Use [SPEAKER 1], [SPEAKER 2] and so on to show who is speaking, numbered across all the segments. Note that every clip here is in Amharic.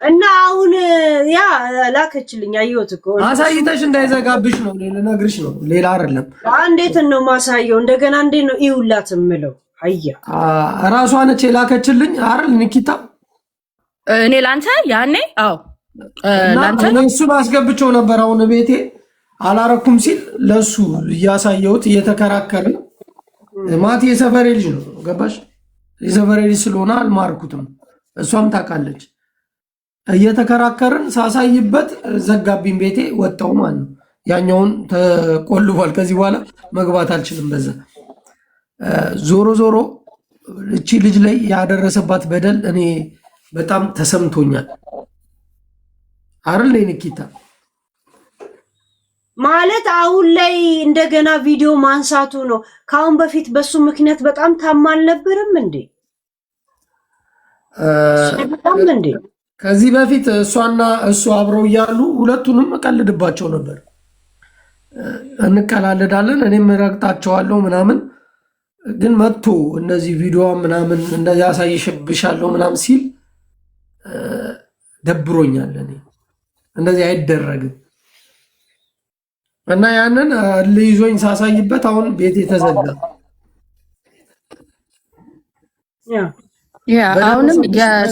[SPEAKER 1] እና አሁን ያ ላከችልኝ፣ አየሁት እኮ።
[SPEAKER 2] አሳይተሽ እንዳይዘጋብሽ ነው ልነግርሽ ነው፣ ሌላ አይደለም።
[SPEAKER 1] እንዴት ነው ማሳየው? እንደገና እንዴት ነው ይውላት የምለው? አያ
[SPEAKER 2] ራሷ ነች የላከችልኝ አይደል ኒኪታ?
[SPEAKER 3] እኔ ላንተ ያኔ አዎ ላንተ
[SPEAKER 2] እሱን አስገብቼው ነበር። አሁን ቤቴ አላረኩም ሲል ለሱ እያሳየሁት እየተከራከርን፣ ማቲ የሰፈሬ ልጅ ነው፣ ገባሽ? የሰፈሬ ልጅ ስለሆነ አልማርኩትም። እሷም ታውቃለች። እየተከራከርን ሳሳይበት ዘጋቢን፣ ቤቴ ወጣው ማለት ነው። ያኛውን ተቆልፏል። ከዚህ በኋላ መግባት አልችልም። በዛ ዞሮ ዞሮ እቺ ልጅ ላይ ያደረሰባት በደል እኔ በጣም ተሰምቶኛል። አይደል ኒኪታ?
[SPEAKER 1] ማለት አሁን ላይ እንደገና ቪዲዮ ማንሳቱ ነው። ከአሁን በፊት በሱ ምክንያት በጣም ታማ አልነበረም እንዴ? በጣም እንዴ?
[SPEAKER 2] ከዚህ በፊት እሷና እሱ አብረው እያሉ ሁለቱንም እቀልድባቸው ነበር። እንቀላለዳለን፣ እኔም እረግጣቸዋለሁ ምናምን። ግን መጥቶ እነዚህ ቪዲዮ ምናምን እንደዚህ አሳይሽብሻለሁ ምናምን ሲል ደብሮኛል። እኔ እንደዚህ አይደረግም እና ያንን ልይዞኝ ሳሳይበት አሁን ቤት የተዘጋ።
[SPEAKER 3] አሁንም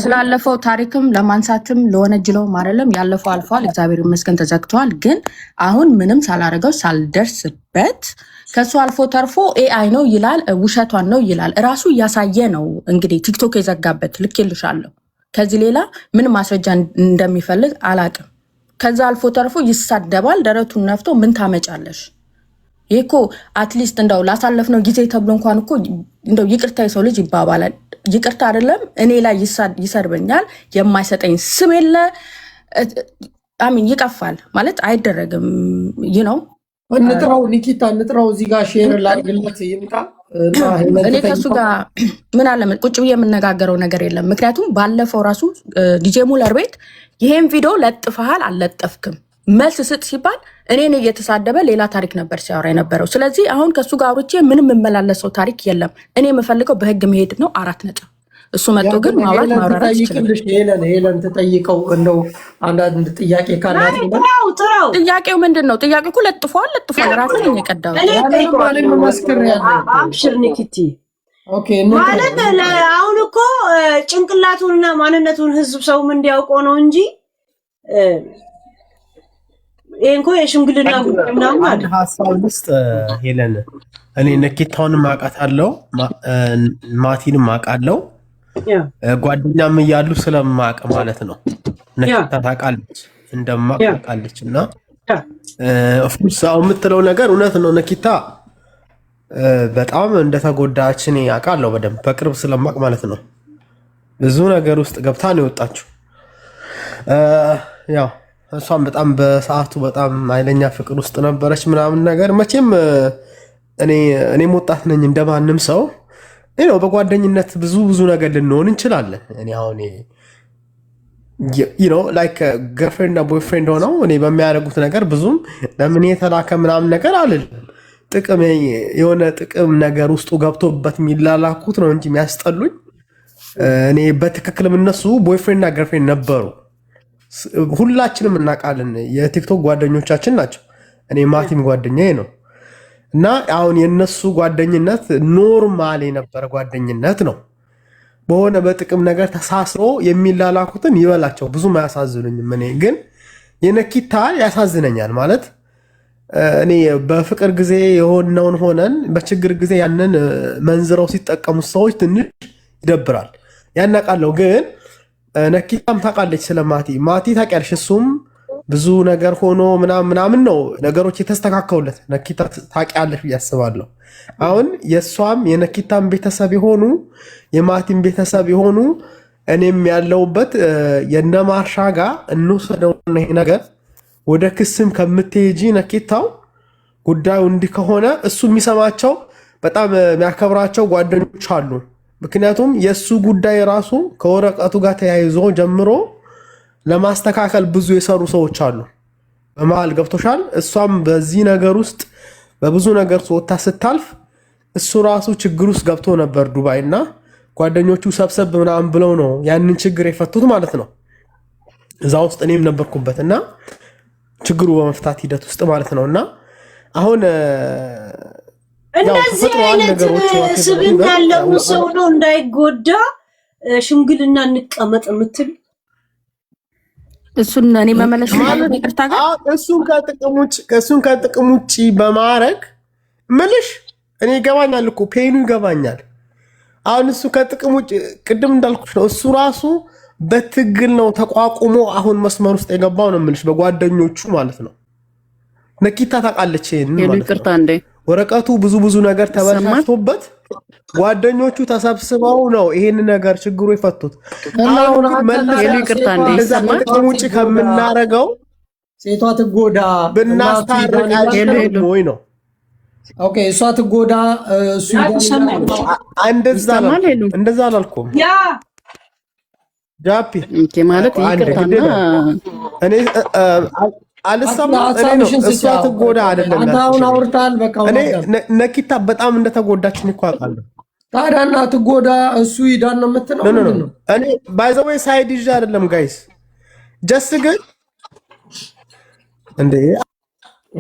[SPEAKER 3] ስላለፈው ታሪክም ለማንሳትም ለወነጅለውም አይደለም። ያለፈው አልፏል፣ እግዚአብሔር ይመስገን ተዘግተዋል። ግን አሁን ምንም ሳላረገው ሳልደርስበት ከሱ አልፎ ተርፎ AI ነው ይላል፣ ውሸቷን ነው ይላል። እራሱ እያሳየ ነው እንግዲህ ቲክቶክ የዘጋበት፣ ልኬልሻለሁ። ከዚህ ሌላ ምን ማስረጃ እንደሚፈልግ አላቅም። ከዛ አልፎ ተርፎ ይሳደባል፣ ደረቱን ነፍቶ ምን ታመጫለሽ? ይህ እኮ at least እንደው ላሳለፍነው ጊዜ ተብሎ እንኳን እኮ እንደው ይቅርታ የሰው ልጅ ይባባላል። ይቅርታ አይደለም እኔ ላይ ይሰድበኛል፣ የማይሰጠኝ ስም የለ፣ I mean ይቀፋል ማለት አይደረግም ነው።
[SPEAKER 2] እንጥራው ኒኪታ፣ እንጥራው። እዚህ ጋር share ላድርግለት ይምጣ።
[SPEAKER 3] እኔ ከእሱ ጋር ምን አለ ቁጭ ብዬ የምነጋገረው ነገር የለም። ምክንያቱም ባለፈው ራሱ ዲጄ ሙለር ቤት ይሄን ቪዲዮ ለጥፈሃል አልለጠፍክም መልስ ስጥ ሲባል እኔን እየተሳደበ ሌላ ታሪክ ነበር ሲያወራ የነበረው። ስለዚህ አሁን ከእሱ ጋር አውርቼ ምንም የምመላለሰው ታሪክ የለም። እኔ የምፈልገው በህግ መሄድ ነው። አራት ነጥብ። እሱ መጥቶ ግን ማውራት ማብራራት ይችላል።
[SPEAKER 2] ሄለን፣ ሄለን ትጠይቀው እንደው አንዳንድ ጥያቄ ካላት።
[SPEAKER 1] ጥራው።
[SPEAKER 3] ጥያቄው ምንድን ነው? ጥያቄው እኮ ለጥፏል፣ ለጥፏል። ራሴ ነኝ የቀዳሁት።
[SPEAKER 1] አብሽር ኒኪቲ። ማለት አሁን እኮ ጭንቅላቱንና ማንነቱን ህዝብ ሰውም እንዲያውቀው ነው እንጂ ይሄ እኮ የሽምግልና ጉዳይ ምናምን አለ።
[SPEAKER 4] ሀሳብ ውስጥ ሄለን፣ እኔ ነኪታውንም አውቃታለሁ፣ ማቲንም አውቃለሁ፣ ጓደኛም እያሉ ስለማውቅ ማለት ነው። ነኪታ ታውቃለች፣ እንደማውቅ ታውቃለች። እና of course አሁን የምትለው ነገር እውነት ነው። ነኪታ በጣም እንደተጎዳች እኔ አውቃለሁ በደንብ፣ በቅርብ ስለማውቅ ማለት ነው። ብዙ ነገር ውስጥ ገብታ ነው የወጣችው። ያው እሷም በጣም በሰዓቱ በጣም ኃይለኛ ፍቅር ውስጥ ነበረች ምናምን ነገር። መቼም እኔም ወጣት ነኝ፣ እንደማንም ሰው ነው። በጓደኝነት ብዙ ብዙ ነገር ልንሆን እንችላለን። እኔ አሁን like girlfriend እና boyfriend ሆነው እኔ በሚያደርጉት ነገር ብዙም ለምን የተላከ ምናምን ነገር አልልም። ጥቅም የሆነ ጥቅም ነገር ውስጡ ገብቶበት የሚላላኩት ነው እንጂ የሚያስጠሉኝ። እኔ በትክክልም እነሱ boyfriend እና girlfriend ነበሩ። ሁላችንም እናውቃለን። የቲክቶክ ጓደኞቻችን ናቸው። እኔ ማቲም ጓደኛዬ ነው። እና አሁን የእነሱ ጓደኝነት normal የነበረ ጓደኝነት ነው። በሆነ በጥቅም ነገር ተሳስሮ የሚላላኩትን ይበላቸው፣ ብዙም አያሳዝኑኝም። እኔ ግን የነኪታ ያሳዝነኛል። ማለት እኔ በፍቅር ጊዜ የሆነውን ሆነን በችግር ጊዜ ያንን መንዝረው ሲጠቀሙት ሰዎች ትንሽ ይደብራል። ያናቃለሁ ግን ነኪታም ታውቃለች ስለ ማቲ። ማቲ ታውቂያለሽ፣ እሱም ብዙ ነገር ሆኖ ምናምን ምናምን ነው ነገሮች የተስተካከሉለት። ነኪታ ታውቂያለሽ ብዬ አስባለሁ። አሁን የእሷም የነኪታም ቤተሰብ የሆኑ፣ የማቲም ቤተሰብ የሆኑ፣ እኔም ያለውበት የነ ማርሻ ጋር እንውሰደውና ይሄ ነገር ወደ ክስም ከምትሄጂ ነኪታው ጉዳዩ እንዲህ ከሆነ እሱ የሚሰማቸው በጣም የሚያከብራቸው ጓደኞች አሉ። ምክንያቱም የእሱ ጉዳይ ራሱ ከወረቀቱ ጋር ተያይዞ ጀምሮ ለማስተካከል ብዙ የሰሩ ሰዎች አሉ። በመሀል ገብቶሻል። እሷም በዚህ ነገር ውስጥ በብዙ ነገር ወጥታ ስታልፍ እሱ ራሱ ችግር ውስጥ ገብቶ ነበር ዱባይ፣ እና ጓደኞቹ ሰብሰብ ምናምን ብለው ነው ያንን ችግር የፈቱት ማለት ነው። እዛ ውስጥ እኔም ነበርኩበት እና ችግሩ በመፍታት ሂደት ውስጥ ማለት ነው። እና አሁን ያው
[SPEAKER 1] እንደዚህ
[SPEAKER 4] ተፈጥሯል
[SPEAKER 1] አይነት
[SPEAKER 4] ነገሮች
[SPEAKER 1] ስብዕና ያለውን ሰው ነው እንዳይጎዳ ሽምግልና እንቀመጥ የምትል።
[SPEAKER 3] እሱን እኔ መመለስ
[SPEAKER 4] ማለት
[SPEAKER 3] ይቅርታ ጋር
[SPEAKER 4] እሱን ከጥቅም ውጭ በማድረግ ምልሽ እኔ ይገባኛል እኮ፣ pain ኑ ይገባኛል። አሁን እሱ ከጥቅም ውጭ ቅድም እንዳልኩሽ ነው። እሱ ራሱ በትግል ነው ተቋቁሞ አሁን መስመር ውስጥ የገባው ነው የምልሽ፣ በጓደኞቹ ማለት ነው። ነኪታ ታውቃለች ይሄንን
[SPEAKER 5] ሄሉ
[SPEAKER 4] ማለት ነው።
[SPEAKER 5] ይቅርታ እንዴ።
[SPEAKER 4] ወረቀቱ ብዙ ብዙ ነገር
[SPEAKER 5] ይሰማል?
[SPEAKER 4] ተበላሽቶበት ጓደኞቹ ተሰብስበው ነው ይሄን ነገር ችግሩ የፈቱት።
[SPEAKER 2] እና
[SPEAKER 4] አሁን
[SPEAKER 2] አሁን
[SPEAKER 4] ግን
[SPEAKER 2] አንተ
[SPEAKER 4] መልሰን
[SPEAKER 5] ሄሉ
[SPEAKER 2] ታዲያ
[SPEAKER 5] ይቅርታ
[SPEAKER 2] ሴቷ
[SPEAKER 5] እንዴ፣
[SPEAKER 4] እንደዛ
[SPEAKER 5] ይሰማል?
[SPEAKER 4] ከጥቅም ውጭ ከምናረገው
[SPEAKER 2] ሴቷ ትጎዳ እናቱ
[SPEAKER 4] ብናስታርቅ
[SPEAKER 2] ይዳን
[SPEAKER 5] ሄሉ
[SPEAKER 2] ይላል።
[SPEAKER 5] ሄሉ
[SPEAKER 4] አይሻልም ወይ ነው?
[SPEAKER 2] Okay፣ እሷ ትጎዳ እሱ ይዳን
[SPEAKER 1] ይሰማል።
[SPEAKER 2] ይላል።
[SPEAKER 4] እንደዛ
[SPEAKER 5] ይሰማል?
[SPEAKER 4] አላልኩም፣
[SPEAKER 5] ሄሉ
[SPEAKER 4] እንደዛ አላልኩም። ጃፒ
[SPEAKER 5] Okay፣ ማለት
[SPEAKER 4] አንድ
[SPEAKER 5] ይቅርታና
[SPEAKER 4] ግድ የለም። እኔ አልሰማም። እኔ ነው
[SPEAKER 2] ሀሳብሽን
[SPEAKER 4] እሷ
[SPEAKER 2] ስጪ። አዎ፣
[SPEAKER 4] ትጎዳ አይደለም
[SPEAKER 2] አንተ አሁን
[SPEAKER 4] ያልኩሽ። እኔ
[SPEAKER 2] አውርተሃል። በቃ አሁን
[SPEAKER 4] እኔ
[SPEAKER 2] አዳምጥ።
[SPEAKER 4] ነኪታ በጣም እንደተጎዳች እኔ እኮ አውቃለሁ።
[SPEAKER 2] ታዲያ እና ትጎዳ እሱ ይዳን ነው የምትለው
[SPEAKER 4] No, no, no።
[SPEAKER 2] ምንድን ነው?
[SPEAKER 4] እኔ by the way side ይዤ አይደለም guys፣ just ግን እንዴ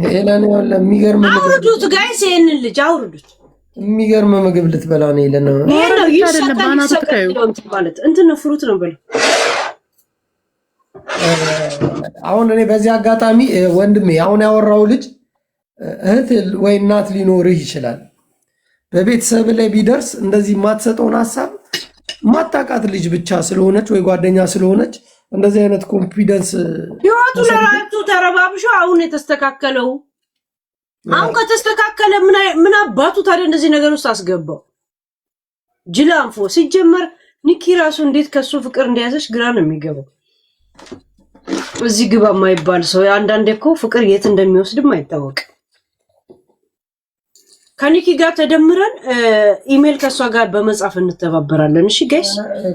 [SPEAKER 2] ሄለን ይኸውልህ፣ የሚገርም ምግብ
[SPEAKER 1] አውርዱት guys፣ ይሄንን ልጅ አውርዱት።
[SPEAKER 2] የሚገርም ምግብ ልትበላ ነው ሄለን።
[SPEAKER 1] ይሄ ነው
[SPEAKER 5] ማውረድ ብቻ አይደለም፣
[SPEAKER 1] ይሰቀል
[SPEAKER 5] በአናቱ
[SPEAKER 1] ይሰቀል
[SPEAKER 5] ትከዩ።
[SPEAKER 1] የሚለው እንትን ማለት እንትን ነው፣ fruit ነው በለው።
[SPEAKER 2] አሁን እኔ በዚህ አጋጣሚ ወንድሜ፣ አሁን ያወራው ልጅ እህት ወይ እናት ሊኖርህ ይችላል። በቤተሰብ ላይ ቢደርስ እንደዚህ የማትሰጠውን ሀሳብ ማታውቃት ልጅ ብቻ ስለሆነች ወይ ጓደኛ ስለሆነች እንደዚህ አይነት confidence
[SPEAKER 1] ህይወቱ ለራሱ ተረባብሾ አሁን የተስተካከለው፣ አሁን ከተስተካከለ ምን አባቱ ታዲያ እንደዚህ ነገር ውስጥ አስገባው? ጅላንፎ። ሲጀመር ኒኪ ራሱ እንዴት ከሱ ፍቅር እንደያዘች ግራ ነው የሚገባው። እዚህ ግባ የማይባል ሰው አንዳንዴ እኮ ፍቅር የት እንደሚወስድም አይታወቅም። ከኒኪ ጋር ተደምረን ኢሜል ከእሷ ጋር በመጻፍ እንተባበራለን። እሺ guys።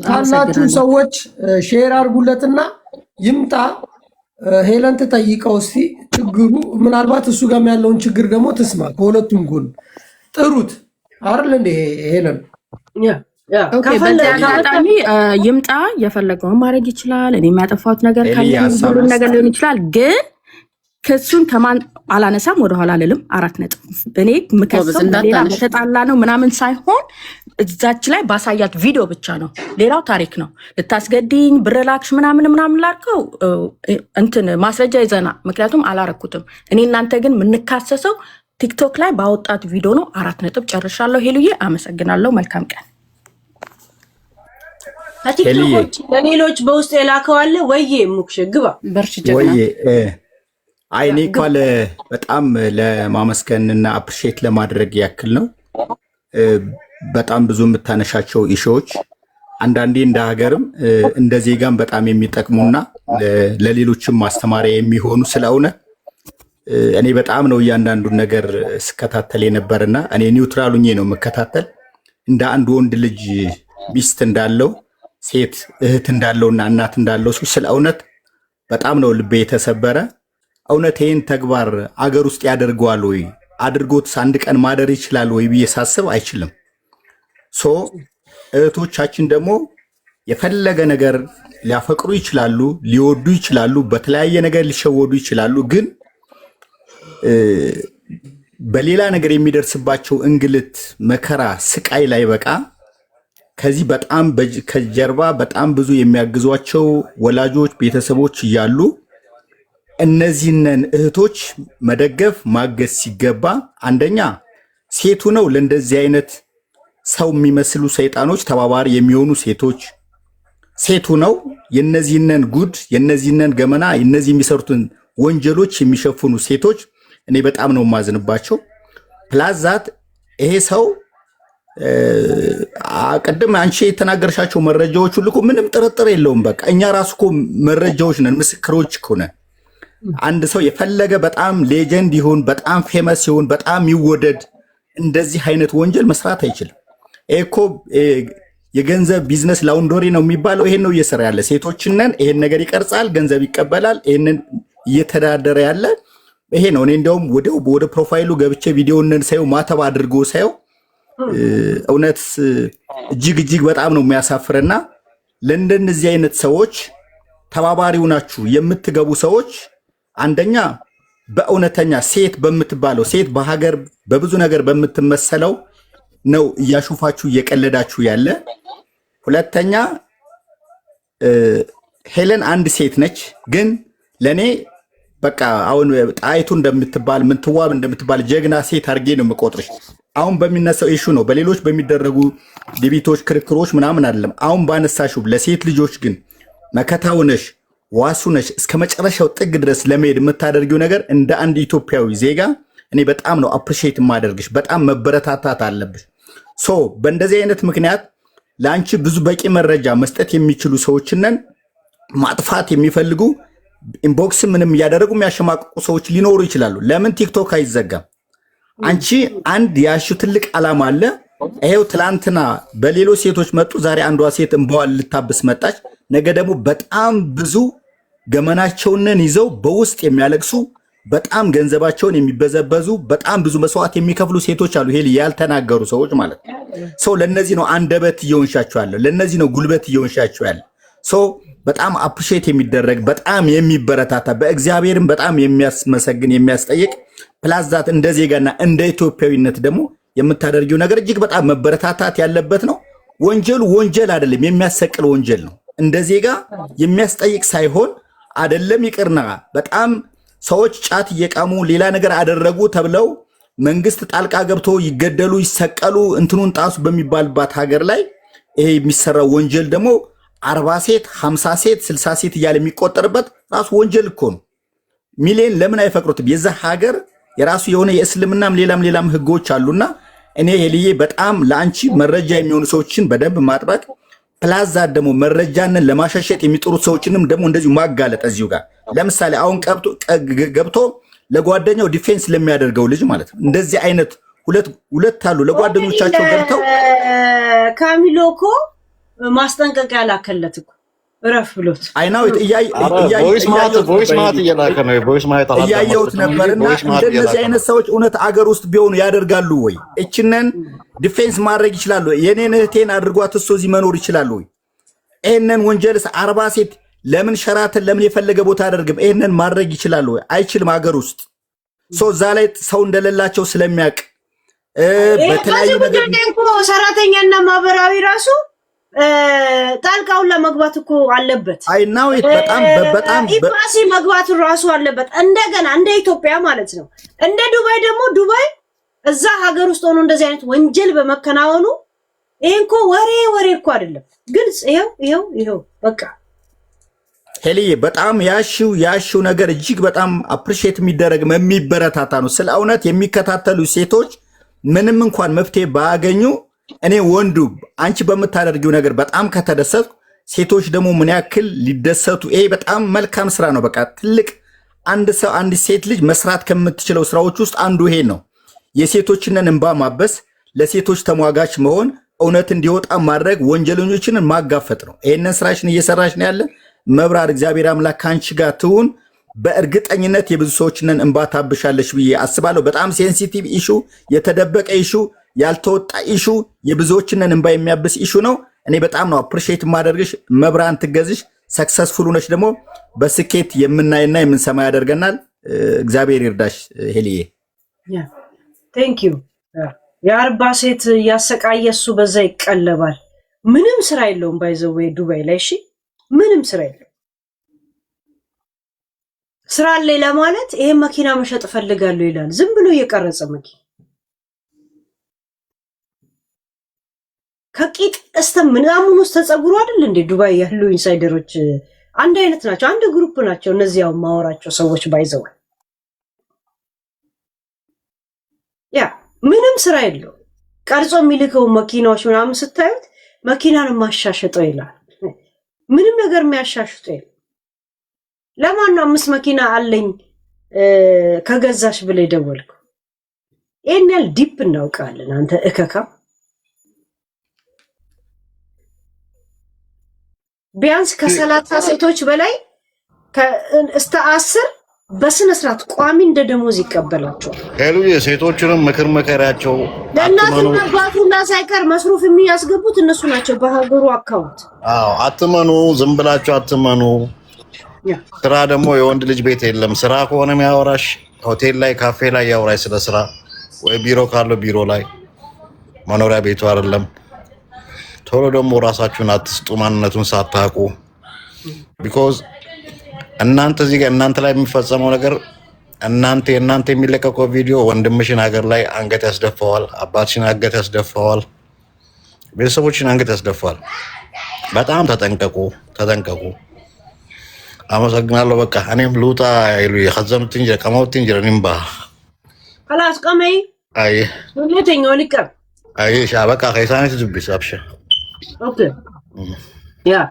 [SPEAKER 2] ካላችሁ ሰዎች share አድርጉለትና ይምጣ። ሄለን ትጠይቀው እስቲ፣ ችግሩ ምናልባት እሱ ጋርም ያለውን ችግር ደግሞ ትስማ። ከሁለቱም ጎን ጥሩት አይደል እንዴ ሄለን?
[SPEAKER 1] Yeah።
[SPEAKER 3] Okay፣ በዚህ አጋጣሚ ይምጣ፣ የፈለገውን ማድረግ ይችላል። እኔ የሚያጠፋሁት ነገር ካለ ሁሉም ነገር ሊሆን ይችላል፣ ግን ክሱን ከማን አላነሳም፣ ወደኋላ አልልም። አራት ነጥብ። እኔ ምከሰው ሌላ በተጣላ ነው ምናምን ሳይሆን እዛች ላይ ባሳያት ቪዲዮ ብቻ ነው። ሌላው ታሪክ ነው። ልታስገድኝ ብር ላክሽ ምናምን ምናምን ላርከው እንትን ማስረጃ ይዘና፣ ምክንያቱም አላረኩትም። እኔ እናንተ ግን የምንካሰሰው ቲክቶክ ላይ ባወጣት ቪዲዮ ነው። አራት ነጥብ። ጨርሻለሁ። ሄሉዬ አመሰግናለሁ። መልካም ቀን።
[SPEAKER 1] ከቲክቶኮች ለሌሎች በውስጥ የላከው አለ ወዬ? ሙክሽ ግባ።
[SPEAKER 5] በርቺ ጀግና።
[SPEAKER 6] ወዬ፣ አይ እኔ እኳ በጣም ለማመስገን እና appreciate ለማድረግ ያክል ነው። በጣም ብዙ የምታነሻቸው issue ዎች አንዳንዴ እንደ ሀገርም እንደ ዜጋም በጣም የሚጠቅሙና ለሌሎችም ማስተማሪያ የሚሆኑ፣ ስለ እውነት እኔ በጣም ነው እያንዳንዱን ነገር ስከታተል የነበርና እኔ neutral ሁኜ ነው የምከታተል። እንደ አንድ ወንድ ልጅ ሚስት እንዳለው፣ ሴት እህት እንዳለውና እናት እንዳለው ሰው ስለ እውነት በጣም ነው ልቤ የተሰበረ። እውነት ይህን ተግባር አገር ውስጥ ያደርገዋል ወይ፣ አድርጎትስ አንድ ቀን ማደር ይችላል ወይ ብዬ ሳስብ አይችልም። So እህቶቻችን ደግሞ የፈለገ ነገር ሊያፈቅሩ ይችላሉ፣ ሊወዱ ይችላሉ፣ በተለያየ ነገር ሊሸወዱ ይችላሉ። ግን በሌላ ነገር የሚደርስባቸው እንግልት፣ መከራ፣ ስቃይ ላይ በቃ ከዚህ በጣም ከጀርባ በጣም ብዙ የሚያግዟቸው ወላጆች፣ ቤተሰቦች እያሉ እነዚህንን እህቶች መደገፍ ማገዝ ሲገባ አንደኛ ሴቱ ነው ለእንደዚህ አይነት ሰው የሚመስሉ ሰይጣኖች ተባባሪ የሚሆኑ ሴቶች፣ ሴቱ ነው የነዚህንን ጉድ፣ የነዚህንን ገመና፣ የነዚህ የሚሰሩትን ወንጀሎች የሚሸፍኑ ሴቶች እኔ በጣም ነው የማዝንባቸው። Plus that ይሄ ሰው ቅድም አንቺ የተናገርሻቸው መረጃዎች ሁሉ እኮ ምንም ጥርጥር የለውም። በቃ እኛ ራሱ እኮ መረጃዎች ነን፣ ምስክሮች እኮ ነን። አንድ ሰው የፈለገ በጣም legend ይሁን፣ በጣም famous ይሁን፣ በጣም ይወደድ፣ እንደዚህ አይነት ወንጀል መስራት አይችልም። ይሄ እኮ የገንዘብ business laundry ነው የሚባለው። ይሄን ነው እየሰራ ያለ። ሴቶችነን ይሄን ነገር ይቀርጻል፣ ገንዘብ ይቀበላል። ይሄንን እየተዳደረ ያለ ይሄ ነው። እኔ እንዲያውም ወደ profile ኡ ገብቼ ቪዲዮንን ሳየው፣ ማተብ አድርጎ ሳየው እውነት እጅግ እጅግ በጣም ነው የሚያሳፍርና ለእንደነዚህ አይነት ሰዎች ተባባሪው ናችሁ የምትገቡ ሰዎች አንደኛ በእውነተኛ ሴት በምትባለው፣ ሴት በሀገር በብዙ ነገር በምትመሰለው ነው እያሾፋችሁ እየቀለዳችሁ ያለ። ሁለተኛ ሄለን አንድ ሴት ነች፣ ግን ለእኔ በቃ አሁን ጣይቱ እንደምትባል፣ ምንትዋብ እንደምትባል ጀግና ሴት አድርጌ ነው የምቆጥርሽ። አሁን በሚነሳው issue ነው፣ በሌሎች በሚደረጉ debate ኦች፣ ክርክሮች ምናምን አይደለም። አሁን ባነሳሽው ለሴት ልጆች ግን መከታው ነሽ፣ ዋሱ ነሽ። እስከ መጨረሻው ጥግ ድረስ ለመሄድ የምታደርጊው ነገር እንደ አንድ ኢትዮጵያዊ ዜጋ እኔ በጣም ነው appreciate የማደርግሽ። በጣም መበረታታት አለብሽ። So በእንደዚህ አይነት ምክንያት ለአንቺ ብዙ በቂ መረጃ መስጠት የሚችሉ ሰዎችንን ማጥፋት የሚፈልጉ inbox ምንም እያደረጉ የሚያሸማቅቁ ሰዎች ሊኖሩ ይችላሉ። ለምን ቲክቶክ አይዘጋም? አንቺ አንድ ያልሽው ትልቅ ዓላማ አለ። ይሄው ትላንትና በሌሎች ሴቶች መጡ። ዛሬ አንዷ ሴት እንባዋን ልታብስ መጣች። ነገ ደግሞ በጣም ብዙ ገመናቸውንን ይዘው በውስጥ የሚያለቅሱ፣ በጣም ገንዘባቸውን የሚበዘበዙ፣ በጣም ብዙ መስዋዕት የሚከፍሉ ሴቶች አሉ። ይሄ ያልተናገሩ ሰዎች ማለት ነው። So ለነዚህ ነው አንደበት እየሆንሻቸው ያለ፣ ለነዚህ ነው ጉልበት እየሆንሻቸው ያለ። So በጣም appreciate የሚደረግ፣ በጣም የሚበረታታ፣ በእግዚአብሔርም በጣም የሚያስመሰግን፣ የሚያስጠይቅ፣ plus that እንደ ዜጋና እንደ ኢትዮጵያዊነት ደግሞ የምታደርጊው ነገር እጅግ በጣም መበረታታት ያለበት ነው። ወንጀሉ ወንጀል አይደለም፣ የሚያሰቅል ወንጀል ነው። እንደ ዜጋ የሚያስጠይቅ ሳይሆን አይደለም ይቅርና በጣም ሰዎች ጫት እየቃሙ ሌላ ነገር አደረጉ ተብለው መንግስት ጣልቃ ገብቶ ይገደሉ፣ ይሰቀሉ፣ እንትኑን ጣሱ በሚባልባት ሀገር ላይ ይሄ የሚሰራው ወንጀል ደግሞ 40 ሴት፣ 50 ሴት፣ 60 ሴት እያለ የሚቆጠርበት ራሱ ወንጀል እኮ ነው። ሚሊየን ለምን አይፈቅሩትም? የዛ ሀገር የራሱ የሆነ የእስልምናም ሌላም ሌላም ህጎች አሉና እኔ ሄልዬ በጣም ለአንቺ መረጃ የሚሆኑ ሰዎችን በደንብ ማጥበቅ፣ plus that ደግሞ መረጃንን ለማሸሸት የሚጥሩት ሰዎችንም ደግሞ እንደዚሁ ማጋለጥ። እዚሁ ጋር ለምሳሌ አሁን ገብቶ ለጓደኛው defense ለሚያደርገው ልጅ ማለት ነው። እንደዚህ አይነት ሁለት ሁለት አሉ ለጓደኞቻቸው ገብተው
[SPEAKER 1] ካሚሎ እኮ ማስጠንቀቂያ ላከለት እኮ እረፍ ብሎት።
[SPEAKER 6] አይናው
[SPEAKER 5] voice ማት እየላከ ነው። voice ማት
[SPEAKER 6] እያየሁት ነበርና እንደነዚህ አይነት ሰዎች እውነት አገር ውስጥ ቢሆኑ ያደርጋሉ ወይ? እችነን defense ማድረግ ይችላሉ? የኔን እህቴን አድርጓት እሱ እዚህ መኖር ይችላሉ ወይ? ይህንን ወንጀልስ 40 ሴት ለምን ሸራተን ለምን የፈለገ ቦታ አያደርግም? ይህንን ማድረግ ይችላሉ ወይ? አይችልም። አገር ውስጥ ሰው እዛ ላይ ሰው እንደሌላቸው ስለሚያውቅ በተለያዩ
[SPEAKER 1] ነገር ሰራተኛና ማህበራዊ ራሱ ጣልቃውን ለመግባት እኮ አለበት።
[SPEAKER 6] I know በጣም በጣም
[SPEAKER 1] ኤምባሲ መግባቱ ራሱ አለበት። እንደገና እንደ ኢትዮጵያ ማለት ነው። እንደ ዱባይ ደግሞ ዱባይ እዛ ሀገር ውስጥ ሆኖ እንደዚህ አይነት ወንጀል በመከናወኑ ይሄ እኮ ወሬ ወሬ እኮ አይደለም፣ ግልጽ ይኸው ይኸው ይኸው በቃ።
[SPEAKER 6] ሄልዬ በጣም ያሽው ያሽው ነገር እጅግ በጣም appreciate የሚደረግ፣ የሚበረታታ ነው። ስለ እውነት የሚከታተሉ ሴቶች ምንም እንኳን መፍትሄ ባያገኙ እኔ ወንዱ አንቺ በምታደርጊው ነገር በጣም ከተደሰትኩ ሴቶች ደግሞ ምን ያክል ሊደሰቱ። ይሄ በጣም መልካም ስራ ነው። በቃ ትልቅ አንድ ሰው አንድ ሴት ልጅ መስራት ከምትችለው ስራዎች ውስጥ አንዱ ይሄ ነው። የሴቶችንን እንባ ማበስ፣ ለሴቶች ተሟጋች መሆን፣ እውነት እንዲወጣ ማድረግ፣ ወንጀለኞችንን ማጋፈጥ ነው። ይሄንን ስራሽን እየሰራሽ ነው ያለ መብራር እግዚአብሔር አምላክ ከአንቺ ጋር ትሁን። በእርግጠኝነት የብዙ ሰዎችንን እንባ ታብሻለሽ ብዬ አስባለሁ። በጣም sensitive issue፣ የተደበቀ issue፣ ያልተወጣ issue፣ የብዙዎችንን እንባ የሚያብስ issue ነው። እኔ በጣም ነው appreciate የማደርግሽ። መብራን ትገዝሽ። Successful ነሽ ደግሞ በስኬት የምናይና የምንሰማ ያደርገናል። እግዚአብሔር ይርዳሽ ሄልዬ።
[SPEAKER 1] Thank you። የ40 ሴት እያሰቃየ እሱ በዛ ይቀለባል። ምንም ስራ የለውም። By the way ዱባይ ላይ እሺ፣ ምንም ስራ የለውም። ስራ አለኝ ለማለት ይሄን መኪና መሸጥ እፈልጋለሁ ይላል። ዝም ብሎ እየቀረጸ መኪና ከቂጥ እስተ ምናምን ውስጥ ተጸጉሩ አይደል እንዴ? ዱባይ ያሉ insider ኦች አንድ አይነት ናቸው። አንድ group ናቸው። እነዚህ ያው ማወራቸው ሰዎች by the way yeah ምንም ስራ የለው። ቀርጾ የሚልከው መኪናዎች ምናምን ስታዩት መኪናን ማሻሸጠው ይላል። ምንም ነገር የሚያሻሽጠው የለም። ለማን ነው አምስት መኪና አለኝ ከገዛሽ ብለህ የደወልከው? ይሄን ያህል deep እናውቃለን። አንተ እከካ ቢያንስ ከ30 ሴቶች በላይ እስከ 10 በስነ ስርዓት ቋሚ እንደ ደሞዝ ይቀበላቸዋል።
[SPEAKER 5] ሄሉዬ ሴቶቹንም ምክር ምከሪያቸው።
[SPEAKER 1] ለእናትና አባቱና ሳይቀር መስሩፍ የሚያስገቡት እነሱ ናቸው በሀገሩ account።
[SPEAKER 5] አዎ አትመኑ፣ ዝም ብላችሁ አትመኑ። ስራ ደግሞ የወንድ ልጅ ቤት የለም። ስራ ከሆነ የሚያወራሽ ሆቴል ላይ፣ ካፌ ላይ ያወራሽ ስለ ስራ፣ ወይ ቢሮ ካለው ቢሮ ላይ፣ መኖሪያ ቤቱ አይደለም። ቶሎ ደግሞ ራሳችሁን አትስጡ ማንነቱን ሳታውቁ። Because እናንተ እዚህ ጋር እናንተ ላይ የሚፈጸመው ነገር፣ እናንተ የእናንተ የሚለቀቀው ቪዲዮ ወንድምሽን ሀገር ላይ አንገት ያስደፋዋል፣ አባትሽን አንገት ያስደፋዋል፣ ቤተሰቦችን አንገት ያስደፋዋል። በጣም ተጠንቀቁ፣ ተጠንቀቁ። አመሰግናለሁ። በቃ እኔም ልውጣ። ይሉ የከዘምትን ጅረ ቀመውትን ጅረ ኒምባ
[SPEAKER 1] خلاص ቀመይ
[SPEAKER 5] አይ
[SPEAKER 1] ሁለተኛው ሊቀር
[SPEAKER 5] አይ ሻ በቃ ከይሳኔት ዱቢስ አብሸ
[SPEAKER 1] Okay, yeah.